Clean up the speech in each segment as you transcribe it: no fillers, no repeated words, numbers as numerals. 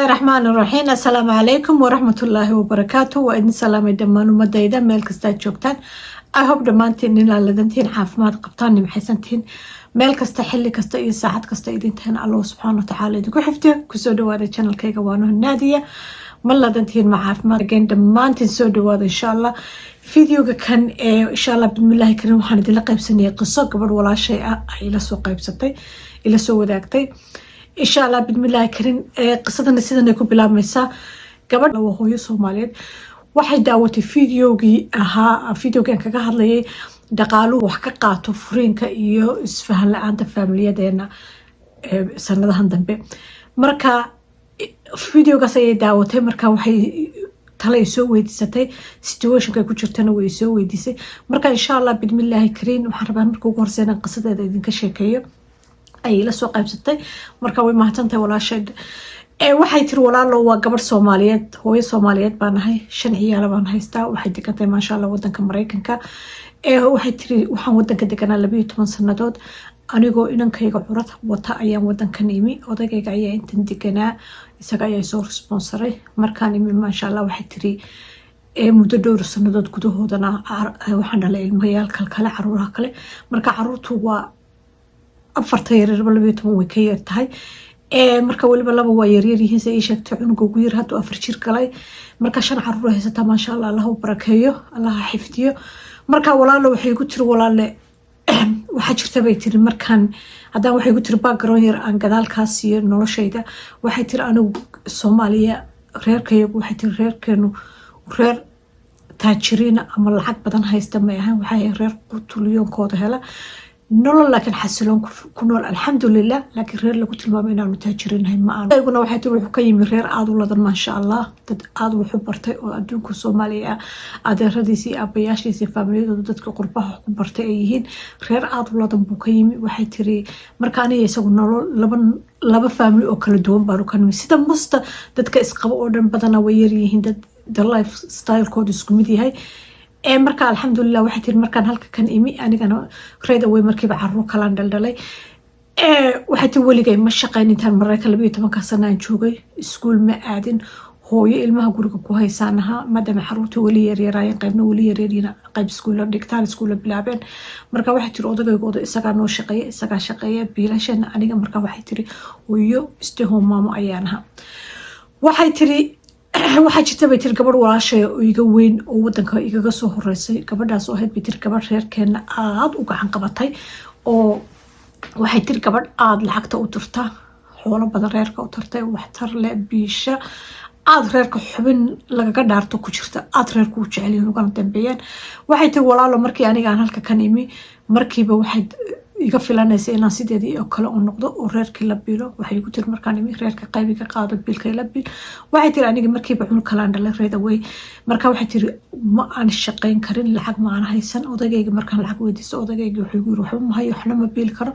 Bismillaahi raxmaan raxiim. Assalaamu calaykum waraxmatullaahi wabarakaatu. Waa idin salaamay dhammaan ummadayda meel kastaad joogtaan. I hope dhammaantiin inaad ladantihiin, caafimaad qabtaan, nimxaysantihiin meel kasta, xilli kasta iyo saacad kasta idintahan. Allah subxaana watacaala idinku xifdiyo. Kusoo dhawaada channelkayga, waanu Naadiya. Ma ladantihiin? Ma caafimaad again? Dhammaantiin soo dhawaada. Insha Allah videoga kan ee insha Allah bismillaahi karim waxaan idinla qaybsanayay qiso gabadh walaashay ah ay ila soo qaybsatay, ila soo wadaagtay. Insha Allah bismillaahi karim qisadana sidan ay ku bilaabmaysaa. Gabadh waa hooyo Soomaaliyeed. Waxay daawatay videogii ahaa, videogii aan kaga hadlayay dhaqaaluhu wax ka qaato furiinka iyo isfahan la-aanta faamiliyadeena sanadahan dambe. Marka videogaas ayay daawatay. Marka waxay tale ay soo weydiisatay, situationka ay ku jirtana way soo weydiisay. Marka insha Allah bismillaahi kariim waxaan rabaa marka ugu horeysa inaan qisadeeda idinka sheekeeyo ayay la soo qaybsatay. Marka way mahadsantahay walaasheed. Waxay tiri: "Walaalo, waa gabadh Soomaaliyeed, hooyo Soomaaliyeed baan ahay, shan ciyaala baan haystaa." Waxay degantahay, maasha Allah, wadanka Mareykanka. Waxay tiri: "Waxaan wadanka deganaa 12 sanadood. Anigoo inankayga curad wata ayaan wadankan imi. Odagayga ayaa intan deganaa, isaga ayaa soo sponsoray markaan imi." Maasha Allah, waxay tiri muddo dhowr sanadood gudahoodana waxaan dhalay ilmayaal kalkale, caruuraha kale. Marka caruurtu waa afarta yaryarba 12 way ka yar tahay. Marka weliba laba waa yaryar yihiin, sa ii sheegtay. Cunuga ugu yar hadduu 4 jir galay. Marka shan caruur haysataa, maasha Allah, Allah u barakeeyo, Allaha xifdiyo. Marka walaalo, waxay igu tiri: "Walaale, waxaa jirta," bay tiri, markaan haddaan, waxay igu tiri, background yar aan gadaalkaa siiyo noloshayda. Waxay tiri: "Anigu Soomaaliya reerkayagu," waxay tiri, "reerkeenu reer taajiriina ama lacag badan haysta may ahan. Waxay reer qutulyoonkooda hela, nolol laakiin xasiloon ku nool, alxamdulilah. Laakiin reer lagu tilmaamo inaanu taajirinahay ma aanu." Ayguna, waxay tiri, wuxuu ka yimi reer aada u ladan, maasha Allah, dad aada wuxu bartay oo adduunka Soomaaliya ah, adeeradiisi iyo aabayaashiisi, faamiliyadooda dadka qurbaha wax ku bartay ay yihiin. Reer aada u ladan buu ka yimi. Waxay tiri: "Marka aniga isagu nolol laba faamili oo kala duwan baanu ka nimi. Sida musta dadka isqabo oo dhan badanaa way yaryihiin dad the life stylekooda isku mid yahay." Marka alxamdulilah, waxay tiri, markaan halka kan imi anigana right away markiiba caruur kalaan dhaldhalay. Waxay tiri: "Weligay ma shaqayn intaan Mareykan 12-ka sanaan joogay. Iskuul ma aadin. Hooyo ilmaha guriga ku haysaan ahaa, maadaama caruurta weli yaryaraayeen, qaybna weli yaryaryiin, qayb iskuulla dhigtaan, iskuulla bilaabeen. Marka waxay tiri: odagayga oday isagaa noo shaqeeya, isagaa shaqeeya biilashana aniga. Marka waxay tiri: hooyo stay home mom ayaan ahaa." Waxay tiri: "Waxaa jirta," bay tiri, "gabadh walaashay oo iga weyn oo wadanka igaga soo horeysay. Gabadhaas oo ahayd," bay tiri, "gabadh reerkeena aada u gacan qabatay oo," waxay tiri, "gabadh aada lacagta u dirta, xoolo badan reerka u tartay, waxtar leh, biisha, aada reerka xubin lagaga dhaarto ku jirta, aada reerka u jecelyihin ugana dambeeyaan." Waxay tiri: "Walaalo, markii aniga aan halka kan imi, markiiba waxay iga filanaysa inaan sideedii oo kale u noqdo oo reerkii la biilo. Waxay igu tiri markaan imi: 'Reerka qaybi ka qaado, biilka ila biil.' Waxay tiri: 'Aniga markiiba cunug kalaan dhalay right away.' Marka waxay tiri: 'Ma aan shaqayn karin, lacag ma aan haysan. Odagayga markaan lacag weydiisto, odagayga wuxuu igu yiri: waxba ma hayo, waxna ma biili karo.'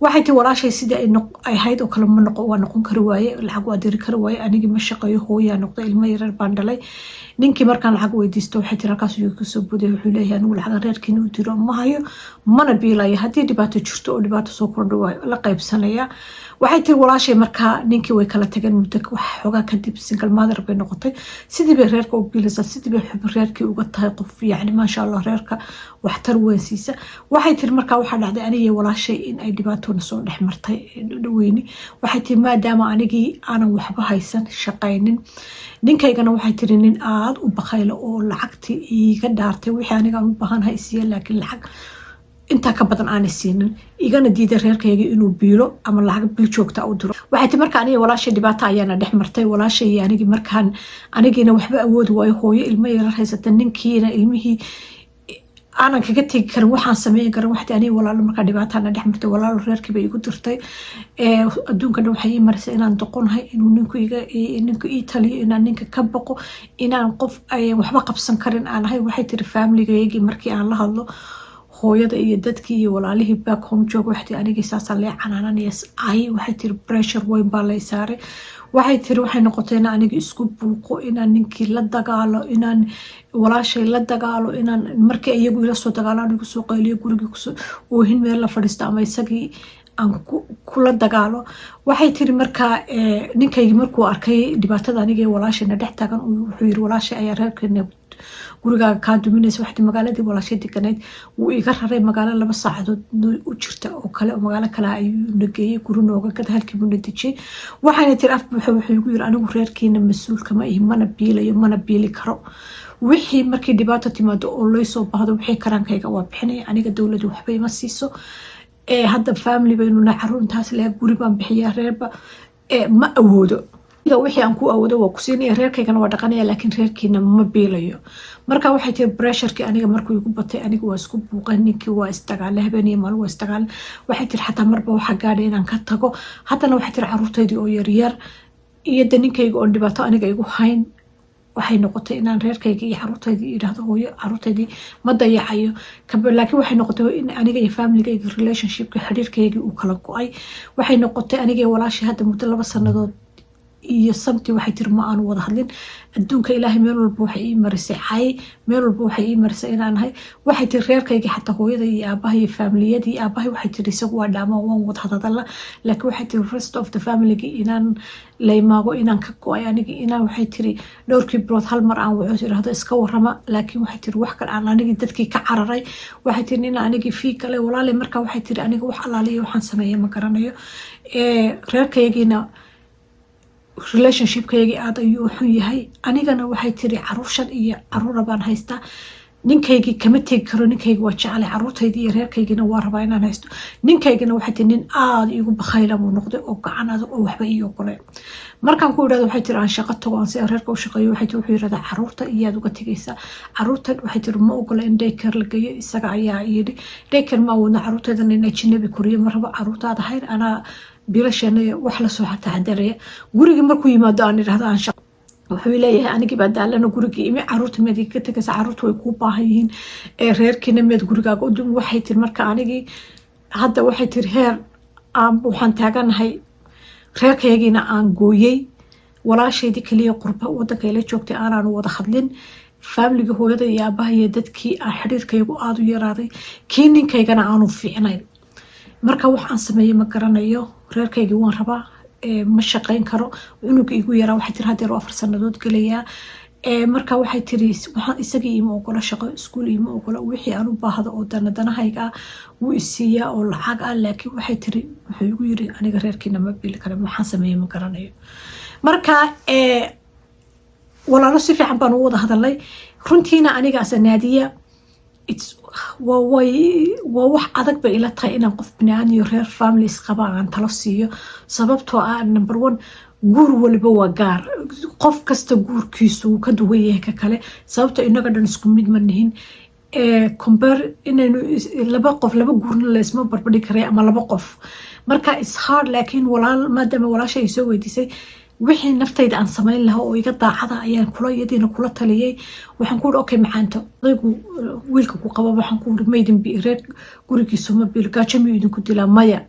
Waxay tiri: 'Walaashay sidii ay ahayd oo kale ma noqo, waa noqon kari waaye, lacag waa diri kari waaye. Anigii ma shaqeeyo, hooyaa noqday, ilmo yaryar baan dhalay. Ninkii markaan lacag weydiisto," waxay tiri, "halkaas igu kasoo buday. Wuxuu leeyahay: anigu lacagan reerkiina u diro ma hayo, mana biilayo. Haddii dhibaato jirto oo dhibaato soo kordho, waa la qaybsanaya." Waxay tiri: 'Walaashay markaa ninkii way kala tageen. Muddo wax xoogaa kadib single mother bay noqotay. Sidii bay reerka u biilaysaa, sidii bay xubin reerkii uga tahay, qof yacni maasha Allah reerka waxtar weyn siisa.' Waxay tiri: 'Markaa waxaa dhacday anigii walaashay in ay dhibaatona soo dhex martay dhaweyni.' Waxay tiri: 'Maadaama anigii aanan waxba haysan, shaqaynin, ninkaygana," waxay tiri, "nin aada u bakhayla oo lacagtii iiga dhaartay, wixii aniga aan u baahanahay isiiya, laakiin lacag intaa ka badan aanay siinin, igana diiday reerkayga inuu biilo ama lacag bil joogta u diro." Waxay tii: 'Marka aniga walaashay dhibaato ayaana dhex martay. Walaashay iyo anigii markaan anigiina waxba awoodi waayo, hooyo ilmo yarar haysata, ninkiina ilmihii aanan kaga tegi karin, waxaan sameyn karin. Waxti aniga walaalo markaa dhibaataana dhex martay. Walaalo, reerkii bay igu dirtay. Adduunka dhan waxay ii marisay inaan doqonahay, inuu ninku iga ninku ii taliyo, inaan ninka ka baqo, inaan qof waxba qabsan karin aan ahay.' Waxay tiri: 'Faamiligayagii markii aan la hadlo, hooyada iyo dadkii iyo walaalihii back home jooga," waxay tiri, 'anigii saasaa lee canaananaya ay.' Waxay tiri: 'Pressure weyn baa lay saaray.' Waxay tiri: 'Waxay noqotay inaan aniga isku buuqo, inaan ninkii la dagaalo, inaan walaashay la dagaalo, inaan markii iyagu ila soo dagaalaan igu soo qayliyo, gurigii kusoo oohin meel la fadhiisto ama isagii Aan kula dagaalo. Waxay tiri markaa ninkaygii markuu arkay dhibaatada aniga walaashayna dhex taagan, wuxuu yiri, "Walaashay ayaa reerkeena gurigaaga kaa duminaysa." Waxti magaaladii walaashay deganayd wuu iga raray. Magaalo 2 saacadood u jirta oo kale oo magaalo kale ayuu na geeyey, guri nooga gada, halkii buu na dejiyey. Waxayna tiri, af buuxa wuxuu igu yiri, "Anigu reerkiina mas-uulka ma ihi, mana biilayo, mana biili karo. Wixii markii dhibaato timaado oo laysoo baahdo, wixii karaankayga waa bixinaya. Aniga dowladdu waxba ima siiso. Hadda family baynu nahay, caruur intaas leh, guri baan bixiyaa, reerba ma awoodo. Wixii aan ku awoodo waa ku siinaya, reerkaygana waa dhaqanaya, laakiin reerkiina ma biilayo." Marka waxay tiri, pressurekii aniga markuu igu batay, aniga waa isku buuqay, ninkii waa isdagaale, habeeniyo maalin waa isdagaale. Waxay tiri, xataa marba waxaa gaadhay inaan ka tago. Haddana waxay tiri, caruurtaydii oo yaryar iyo de ninkayga oon dhibaato aniga igu hayn, waxay noqotay inaan reerkayga iyo caruurtaydii yidhaahdo, "Hooyo, caruurtaydii ma dayacayo." Laakiin waxay noqotay in aniga iyo familygayga relationshipka, xiriirkaygii uu kala go-ay. Waxay noqotay aniga iyo walaashii hadda muddo 2 sanadood iyo samti, waxay tiri, ma aanu wada hadlin. Adduunka Ilaahay meel walba waxay ii marisay cay, meel walba waxay ii marisay inaan ahay. Waxay tiri, reerkaygii, xataa hooyada iyo aabaha iyo familiyadii, aabahay waxay tiri isagu waa dhaama, waan wada hadadala, laakiin waxay tiri rest of the familygii inaan laymaago, inaan ka go-ay anigi, inaan, waxay tiri, dhowrkii bilood hal mar aan waco, tirahdo, "Iska warama." Laakiin waxay tiri wax kale aan anigii dadkii ka cararay. Waxay tiri in anigii fii kale walaale. Marka waxay tiri, aniga wax alaaliya waxaan sameeya ma garanayo. Reerkaygiina relationshipkaygii aada ayuu xun yahay. Anigana waxay tiri, caruur shan iyo caruura baan haystaa, ninkaygii kama tegi karo, ninkaygi waa jeclay, caruurtaydii iyo reerkaygiina waa rabaa inaan haysto. Ninkaygina waxay tiri nin aada iigu bakhayla buu noqday oo gacan adag oo waxba ii ogoleen. Markaan ku idhahdo, waxay tiri, aan shaqo tago, aan si aan reerka u shaqeeyo, waxay tiri wuxuu yirahdaa, "Caruurta iyaad uga tegaysaa caruurtan?" Waxay tiri ma ogola in daycare la geeyo. Isaga ayaa yidhi, "Daycare ma awoodna, caruurteedana in ajnabi koriyo ma rabo, caruurtaada hayn, anaa biilasheena wax lasoo taxadaraya." Gurigii markuu yimaado aan idhahdo aan shaqo, wuxuu leeyahay, "Anigii baa daalana, gurigii imi, caruurta miyaad iga tegaysa? Caruurta way kuu baahan yihiin, ee reerkiina miyaad gurigaaga u dumi?" Waxay tiri marka anigii hadda, waxay tiri, heer aan waxaan taaganahay reerkayagiina aan gooyey, walaashaydii kaliya qurba wadanka ila joogtay aanaan wada hadlin, familiga hooyada iyo aabaha iyo dadkii aan xiriirkayagu aada u yaraaday, kii ninkaygana aanu fiicnayn. Marka wax aan sameeye ma garanayo. Reerkaygii waan rabaa, ma shaqeyn karo. Cunuga igu yaraa, waxay tiri, hadeer 4 sanadood gelayaa. Marka waxay tiri, waxaan isagii ima ogola shaqo, iskuul ima ogola, wixii aan u baahdo oo danadanahayga ah wuu isiiyaa oo lacag ah, laakiin waxay tiri wuxuu igu yiri, "Aniga reerkiina ma bili kara." Waxaan sameeye ma garanayo. Marka walaalo, si fiican baan u wada hadalnay. Runtiina aniga asa Naadiya waa wax adag bay ila tahay inaan qof biniaadam iyo reer families qaba aan talo siiyo, sababtoo ah number one, guur waliba waa gaar. Qof kasta guurkiisu wuu ka duwan yahay ka kale, sababtoo inaga dhan isku mid ma nihin. Compare inaynu laba qof, laba guurna laysma barbardhigi karay ama laba qof. Marka is hard. Laakiin walaal, maadaama walaasha ay soo weydiisay, wixii naftayda aan samayn lahaa oo iga daacada ayaan kula iyadiina kula taliyay. Waxaan ku uri, "Okay macaanto, adaygu wiilka ku qaba," waxaan ku uri, "maydin reer gurigiisu ma biilo? Gaajo miyuu idinku dilaa?" "Maya."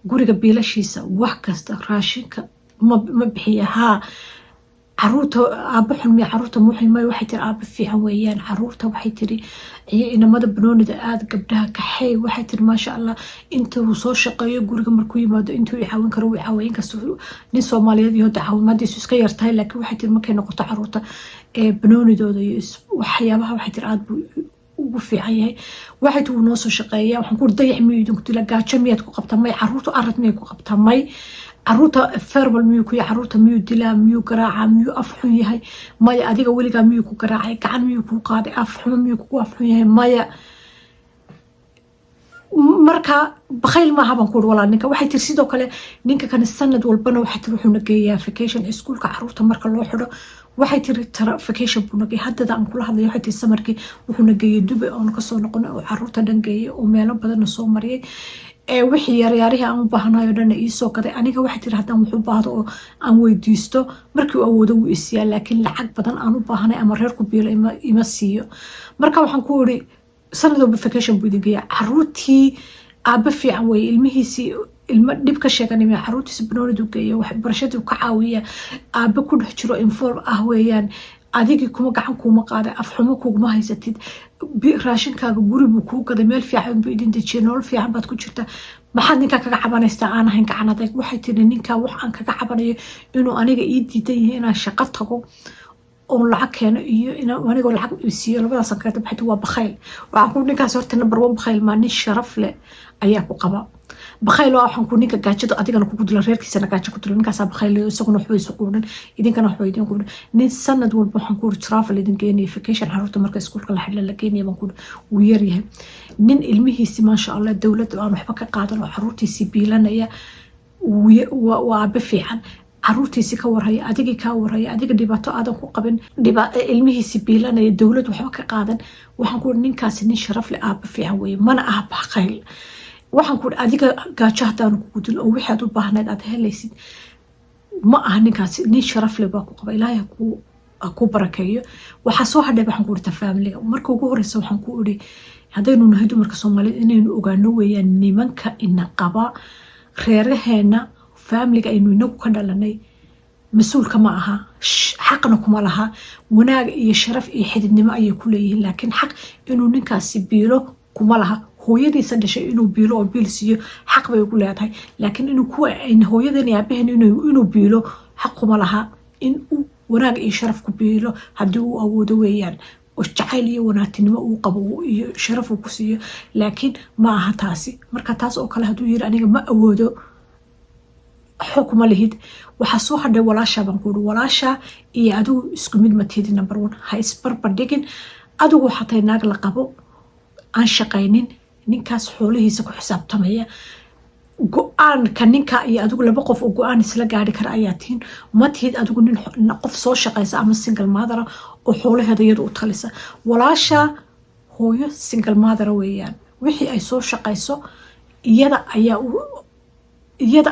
"Guriga biilashiisa, wax kasta, raashinka ma bixiya?" "Haa." "Caruurta aaba xun miya? Caruurta muxi may?" Waxay tiri, "Aaba fiican weeyaan. Caruurta, waxay tiri, iyo inamada banoonida aada, gabdhaha kaxeey." Waxay tiri, "Maasha Allah, intuu soo shaqeeyo, guriga markuu yimaado, intuu i caawin karo wuu caawiya. Inkastoo nin Soomaaliyeed iyo caawimaadiisu iska yartahay, laakiin waxay tiri markay noqoto caruurta banoonidooda iyo waxyaabaha, waxay tiri aada buu ugu fiican yahay." Waxay tiri, "Wuu noo soo shaqeeya." Waxaan ku, "Dayax miyuu idinku dila? Gaajo miyaad ku qabtaa?" "May." "Caruurta arad miyay ku qabtaa?" "May." "Caruurta verbal miyuu ku yahay? Caruurta miyuu dilaa? Miyuu garaacaa? Miyuu af xun yahay?" "Maya." "Adiga weligaa miyuu ku garaacay? Gacan miyuu kuu qaaday? Af xumo miyuu kugu af xun yahay?" "Maya." "Marka bakhayl maaha," baan ku uri walaa ninka. Waxay tiri sidoo kale ninka kani sanad walbana, waxay tiri, wuxuuna geeyaa vacation iskuulka caruurta marka loo xidho. Waxay tiri vacation buu na geeyay. Haddada aan kula hadlay, waxay tiri, summerkii wuxuuna geeyay Dubay oonu kasoo noqonay, oo caruurta dhan geeyay, oo meelo badanna soo mariyay, wixii yaryaarihii aan u baahnayo dhanna iisoo gaday. Aniga, waxay tiri, haddaan wax u baahdo oo aan weydiisto, markii uu awoodo wuu isiiyaa, laakiin lacag badan aan u baahanay ama reerku biilo ima siiyo. Marka waxaan ku iri, "Sanad walba vacation buu idin geeyaa, caruurtii aaba fiican weeye, ilmihiisii ilmo dhib ka sheeganaya, caruurtiisa banoonidu geeya, waxbarashadii ka caawiya, aaba ku dhex jiro, involve ah weeyaan." Adigii kuma gacan kuuma qaaday, afxumo kuguma haysatid, raashinkaaga guri buu kuu gaday, meel fiican buu idin dejiyay, nolol fiican baad ku jirtaa. Maxaad ninkaa kaga cabanaysaa aan ahayn gacan adag? Waxay tiri, ninkaa wax aan kaga cabanayo inuu aniga ii diidan yahay inaan shaqo tago oon lacag keeno iyo anigoo lacag siiyo, labadaasaan kaga baxay. Waa bakhayl. Waxaan ku ninkaas horta number one bakhayl maa, nin sharaf leh ayaa ku qaba. Bakhayl waa waxaan ku ninka gaajada adigana kugu dila, reerkiisana gaajo ku dila. Ninkaasaa bakhayl, isaguna waxba isu quudhan, idinkana waxba idin quudhan. Nin sanad walba, waxaan ku uri, travel idin geenaya, vacation, caruurta marka iskuulka la xidhla la geenaya baan ku wuu yaryahay. Nin ilmihiisi, maasha Allah, dowladda aan waxba ka qaadan oo caruurtiisii biilanaya, waa aabe fiican, caruurtiisi ka warhaya, adigii kaa warhaya, adiga dhibaato aadan ku qabin, ilmihiisi biilanaya, dowlad waxba ka qaadan. Waxaan ku uri, ninkaasi nin sharaf leh, aaba fiican weeye, mana aha bakhayl. Waxaan ku uri, adiga gaajo haddaanu kugu dil oo wixii aad u baahnayd aad helaysid, ma aha. Ninkaasi nin sharaf leh baa ku qaba, Ilaahay ha kuu barakeeyo. Waxaa soo hadhay, waxaan ku uri, ta faamiliga. Marka ugu horeysa, waxaan ku iri, haddaynu nahay dumarka Soomaaliyed, inaynu ogaano weeyaan nimanka ina qaba, reeraheena, faamiliga aynu inagu ka dhalanay, mas-uulka ma aha, xaqna kuma laha. Wanaag iyo sharaf iyo xididnimo ayay ku leeyihiin, laakiin xaq inuu ninkaasi biilo kuma laha. Hooyadiisa dhashay inuu biilo oo biil siiyo xaq bay ugu leedahay, laakiin inuu kuwa hooyadan iyo aabaheen inuu biilo xaq kuma laha. In uu wanaag iyo sharaf ku biilo haddii uu awoodo weeyaan, oo jacayl iyo wanaagtinimo uu qabo iyo sharaf uu ku siiyo, laakiin ma aha taasi. Marka taas oo kale hadduu yiri aniga ma awoodo, xog kuma lihid. Waxaa soo hadhay walaashaa. Baan ku uri, walaashaa iyo adigu isku mid ma tihid. Number one, ha isbarbardhigin. Adigu waxaa tahay naag la qabo, aan shaqaynin, ninkaas xoolihiisa ku xisaabtamaya. Go-aanka ninka iyo adigu laba qof oo go-aan isla gaari kara ayaa tihiin. Ma tihid adigu nin qof soo shaqaysa ama single mother oo xoolaheeda iyadu u talisa. Walaasha hooyo single mother weeyaan. Wixii ay soo shaqayso iyada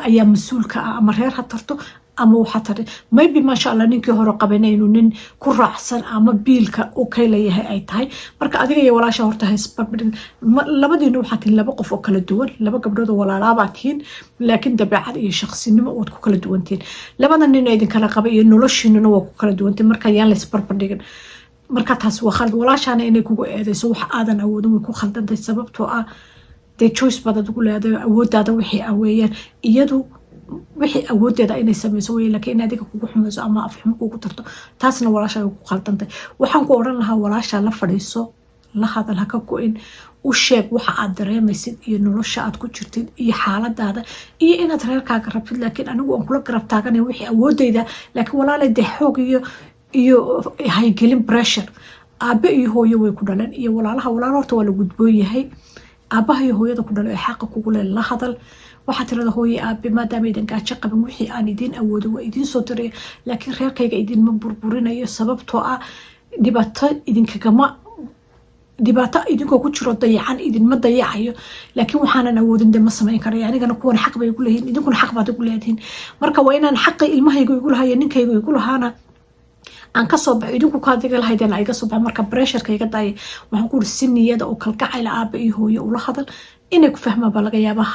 ayaa mas-uulka ah, ama reer ha tarto ama waxaa tari. Maybe, maasha Allah, ninkii hore qabana inuu nin ku raacsan ama biilka u kaylayahay ay tahay. Marka adiga iyo walaasha horta haysbarbardhig. Labadiina waxaa tihiin laba qof oo kala duwan. Laba gabdhood oo walaalaabaa tihiin, laakiin dabeecad iyo shaqsinimo waad ku kala duwantihiin. Labada nin idinkala qaba iyo noloshiinuna waa ku kala duwantihiin. Marka yaan la isbarbardhigin. Marka taas waa khalad. Walaashaana inay kugu eedeyso wax aadan awoodin way ku khaldantahay, sababtoo ah dee choice baad adigu leedahay. Awooddaada wixii ah weeyaan, iyadu wixii awoodeeda inay sameyso wey, laakiin in adiga kugu xumayso ama afxumo kugu tarto, taasna walaasha ay ku khaldantay. Waxaan ku odhan lahaa, walaasha la fadhiiso, la hadal, ha ka go-in. U sheeg waxa aad dareemaysid iyo nolosha aad ku jirtid iyo xaaladaada iyo inaad reerkaaga rabtid, laakiin anigu aan kula garab taaganay wixii awoodeyda. Laakiin walaalay, dee xoog iyo haygelin pressure. Aabe iyo hooyo way ku dhaleen iyo walaalaha. Walaalo horta waa la gudboon yahay. Aabaha iyo hooyada ku dhalay ee xaqa kugu leh la hadal. Waxaa tirada, hooye, aabe, maadaama idan gaajo qabin, wixii aan idiin awoodo waa idiin soo diraya, laakiin reerkayga idinma burburinayo, sababtoo ah dhibaato idinkagama, dhibaato idinkoo ku jiro dayacan idinma dayacayo, laakiin waxaanan awoodin de ma samayn karayo. Anigana kuwan xaq bay igu leeyihin, idinkuna xaq baad igu leedihin. Marka waa inaan xaqi ilmahaygu igu lahayo, ninkaygu igu lahaana aan kasoo baxo, idinku kaadiga lahaydeen iga soo baxo. Marka pressureka iga daaya. Waxaan ku uri, si niyada oo kalgacayla aaba iyo hooyo ula hadal, inay ku fahmaan baa laga yaabaa.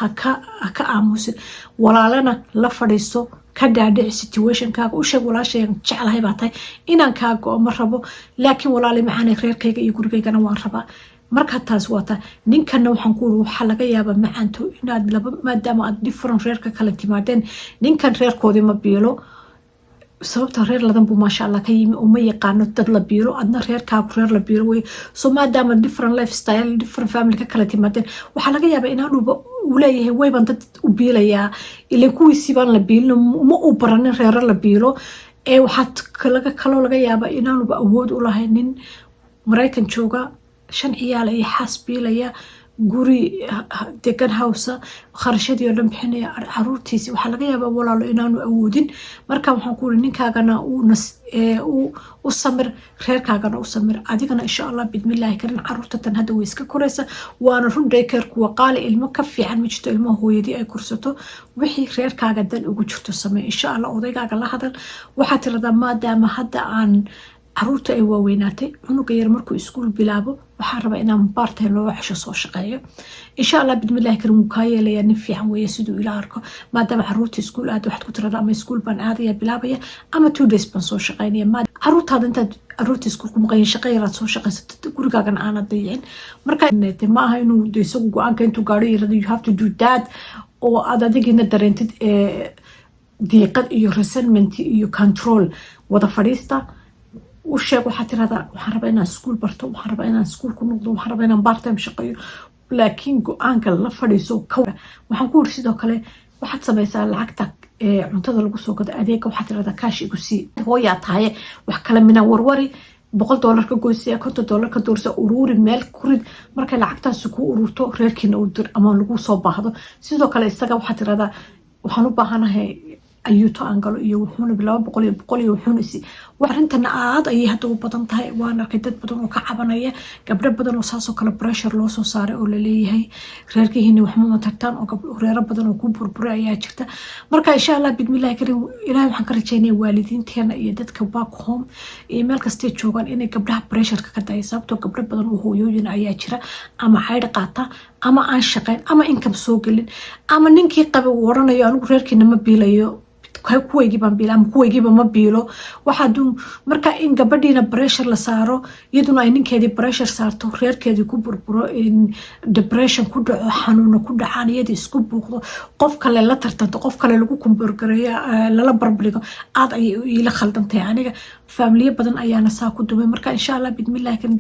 Haka aamusin. Walaalana la fadhiiso, ka dhaadhici situationkaaga, u sheeg, walaashaygan jeclahay baa tahay, inaan kaa go-o ma rabo, laakiin walaalay macaanay, reerkayga iyo gurigaygana waan rabaa. Marka taas waa taa. Ninkanna waxaan ku uri, waxaa laga yaabaa, macaanto, inaad laba, maadaama aad different reerka kala timaadeen, ninkan reerkoodii ma biilo, sababta reer ladan buu, maasha Allah, ka yimi oo ma yaqaano dad la biilo. Adna reerkaagu reer la biilo wey. So maadaama different lifestyle, different family ka kala timaadeen, waxaa laga yaabaa inaanuba uu leeyahay wayban dad u biilayaa, ilan kuwiisii baan la biilin, ma uu baranin reero la biilo. Ee waxaa kaloo laga yaabaa inaanuba awood u lahayn. Nin Maraykan jooga, shan ciyaala iyo xaas biilaya, guri degan, hawsa kharashadii oo dhan bixinaya, caruurtiisi, waxaa laga yaabaa, walaalo, inaanu awoodin. Marka waxaan ku uri, ninkaagana u samir, reerkaagana u samir. Adigana, insha Allah, bidmillaahi karin, caruurta tan hadda way iska koraysa. Waana run, daycare-ku waa qaali. Ilmo ka fiican ma jirto ilmaha hooyadii ay korsato. Wixii reerkaaga dan ugu jirto samey, insha Allah. Odaygaaga la hadal. Waxaa tiradaa, maadaama hadda aan Caruurta ay waaweynaatay, cunuga yar markuu iskuul bilaabo, waxaan rabaa inaan part-time 2 cisho soo shaqeeyo, insha Allah bidmillahi karim. Wuu kaa yeelayaa, nin fiican weeye siduu ila arko. Maadaama caruurta iskuul aada, waxaad ku tirada ama iskuul baan aadaya bilaabaya ama 2 days baan soo shaqeynaya. Caruurtaada intaad caruurta iskuul ku maqayin, shaqa yaraad soo shaqaysato, gurigaagana aanad dayicin. Marka ma aha inuu isagu go-aanka intuu gaadho yirado, "You have to do that," oo aad adigiina dareentid diiqad iyo resentment iyo control. Wada fadhiista, u sheeg. Waxaad tirahdaa, "Waxaan rabaa inaan iskuul barto, waxaan rabaa inaan iskuul ku noqdo, waxaan rabaa inaan part time shaqeeyo," laakiin go-aanka la fadhiiso. Waxaan ku iri sidoo kale, waxaad samaysaa lacagta cuntada lagu soo gado, adeega, waxaad tirahdaa, "Cash igu sii." Hooyaa tahaye, wax kale mina warwari, $100 ka goysaya, $50 ka doorsa, uruuri, meel kurid. Markay lacagtaasi ku ururto, reerkiina u dir ama lagu soo baahdo. Sidoo kale isaga waxaad tirahdaa, "Waxaan u baahanahay ayuuto aan galo iyo wuxuuna 200 iyo 100 iyo wuxuuna isi." Arrintana aad ayay hadda u badan tahay. Waan arkay dad badan oo ka cabanaya, gabdho badan oo saasoo kale pressure loo soo saaray oo laleeyahay, "Reerkihiina waxmama tagtaan," oo reero badan oo ku burburay ayaa jirta. Marka insha Allah bidmillahi karim, Ilahay waxaan ka rajeynaya waalidiinteena iyo dadka back home iyo meel kastay joogaan inay gabdhaha pressureka ka daya, sababtoo gabdho badan oo hooyooyin ayaa jira ama caydh qaata ama aan shaqeyn ama income soo gelin, ama ninkii qaba uu oranayo, "Anigu reerkiina ma biilayo, kuwaygii baan biila ama kuwaygiiba ma biilo." Waxaa marka in gabadhiina pressure la saaro, iyaduna ay ninkeedii pressure saarto, reerkeedii ku burburo, in depression ku dhaco, xanuuna ku dhacaan, iyadii isku buuqdo, qof kale la tartanto, qof kale lagu compare gareeyo, lala barbardhigo, aad ayay iila khaldantahay aniga. Faamiliyo badan ayaana saa ku dumay. Marka insha Allah bidmillahi kan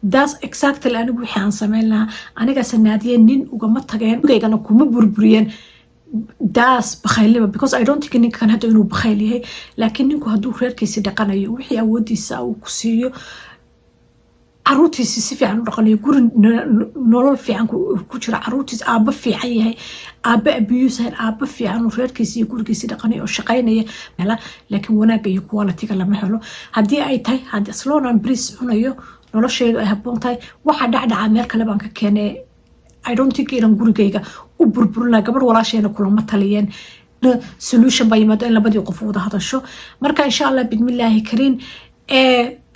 that's exactly anigu wixii aan sameyn lahaa. Anigaase Naadiye nin ugama tageen, gaygana kuma burburiyeen daas bakhaylnima, because I don't think ninkan hadda inuu bakhayl yahay. Laakiin ninku hadduu reerkiisi dhaqanayo, wixii awoodiisa uu ku siiyo, caruurtiisi si fiican u dhaqanayo, guri nolol fiican ku jira caruurtiisi, aabbo fiican yahay, aabbe abuse ahayn, aabbo fiican uu reerkiisi iyo gurigiisi dhaqanayo oo shaqaynaya, laakiin wanaagga iyo quality-ga lama helo. Haddii ay tahay haddii asloon aan bris cunayo, nolosheedu ay habboon tahay, waxa dhacdhaca meel kale baan ka keenay. I don't think inaan gurigayga u burburinaa. Gabadh walaasheena kulama taliyeen. Solution baa yimaado in labadii qof wada hadasho. Marka insha Allah bidmillaahi kariin,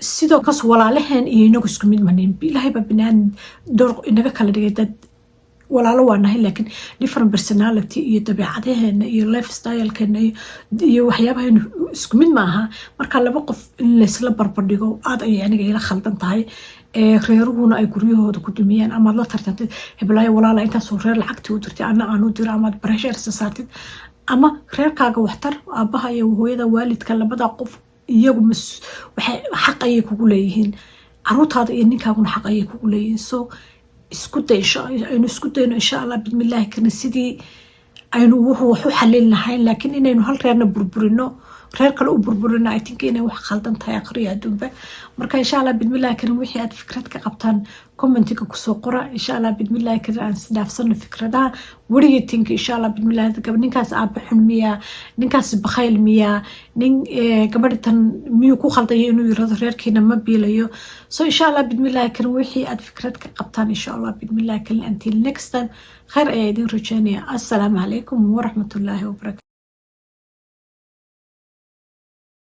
sidoo kas walaalaheen iyo inagu isku mid manin. Ilaahay baa binaan door inaga kala dhigay. Dad walaalo waa nahay, laakiin different personality iyo dabeecadaheena iyo lifestylekeena iyo waxyaabaheenu isku mid maaha. Marka laba qof in laysla barbardhigo aad ayay aniga ila khaldan tahay, reeruhuna ay guryahooda ku dumiyaan. Amaad la tartantid, "Heblaayo walaala intaasoo reer lacagtii u dirtay, ana aan u diro," amaad pressure saartid, ama reerkaaga waxtar, aabaha iyo hooyada, waalidka, labada qof iyagu waxay xaq ayay kugu leeyihiin, caruurtaada iyo ninkaaguna xaq ayay kugu leeyihiin. So isku day, aynu isku dayno insha Allah bismillaahi karna sidii aynu wuxuu wax u xalin lahayn. Laakiin inaynu hal reerna burburino, reer kale u burburino, I think inay wax khaldan tahay aqriya adduunba. Marka insha Allah bidmillahi karim, wixii aad fikrad ka qabtaan commentiga kusoo qora. Insha Allah bidmillahi karim, aan isdhaafsano fikradaha. What do you think? Insha Allah bidmillahi, gab ninkaas aaba xun miyaa? Ninkaas bakhayl miyaa? Nin gabadhitan miyuu ku khaldaya inuu yirado, "Reerkiina ma biilayo"? So insha Allah bidmillahi karim, wixii aad fikrad ka qabtaan, insha Allah bidmillahi karim, until next time, khayr ayaa idin rajeynaya. Assalaamu calaykum waraxmatullaahi wabarakatu.